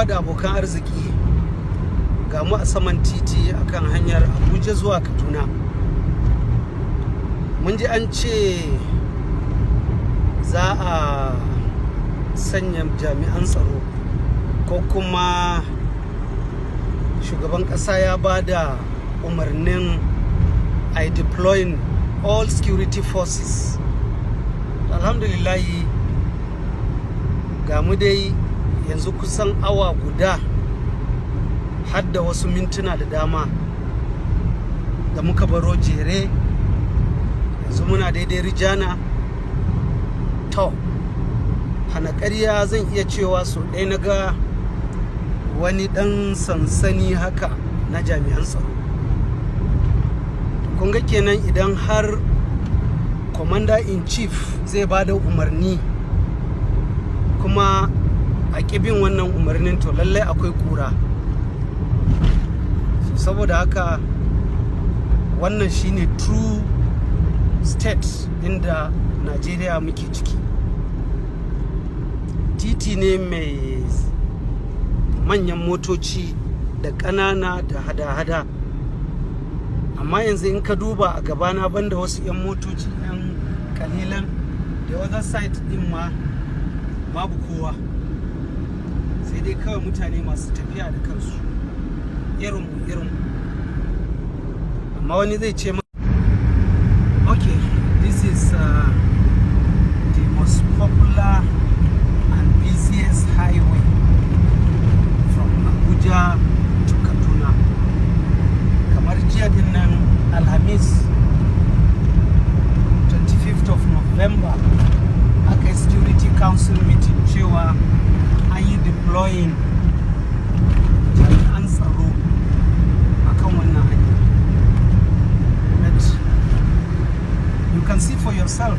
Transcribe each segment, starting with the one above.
Da abokan arziki, ga mu a saman titi akan hanyar Abuja zuwa Kaduna. Mun ji an ce za a sanya jami'an tsaro, ko kuma shugaban ƙasa ya ba da umarnin a deploying all security forces. Alhamdulillahi, ga mu dai yanzu kusan awa guda har da wasu mintuna da dama da muka baro Jere. Yanzu muna daidai Rijana. To, hana ƙarya, zan iya cewa sau ɗaya na ga wani ɗan sansani haka na jami'an tsaro. Kun ga kenan, idan har commander in chief zai ba da umarni kuma a bin wannan umarnin, to lallai akwai kura. Saboda haka wannan shine true state inda Najeriya muke ciki. Titi ne mai manyan motoci da ƙanana da hada-hada, amma yanzu in ka duba a gabana, banda wasu 'yan motoci 'yan kalilan, the other side din ma babu kowa, sai dai kawai mutane masu tafiya da kansu, irinmu irinmu. Amma wani zai ce, okay, this is the most popular and busiest highway from Abuja to Kaduna. Kamar jiya din nan, Alhamis 25th of November, aka yi Security Council meeting cewa an yi deploying jami'an tsaro akan wannan hanya. But you can see for yourself,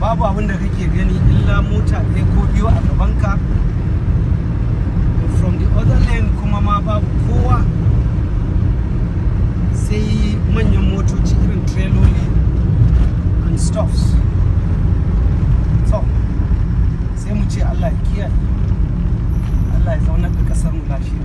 babu abin da kake gani illa mota ɗaya ko biyu a gabanka. From the other lane kuma ma babu kowa, sai manyan motoci irin treloli and stuffs. So sai mu ce Allah ya kiyaye, Allah ya zaunar da kasar mu lafiya.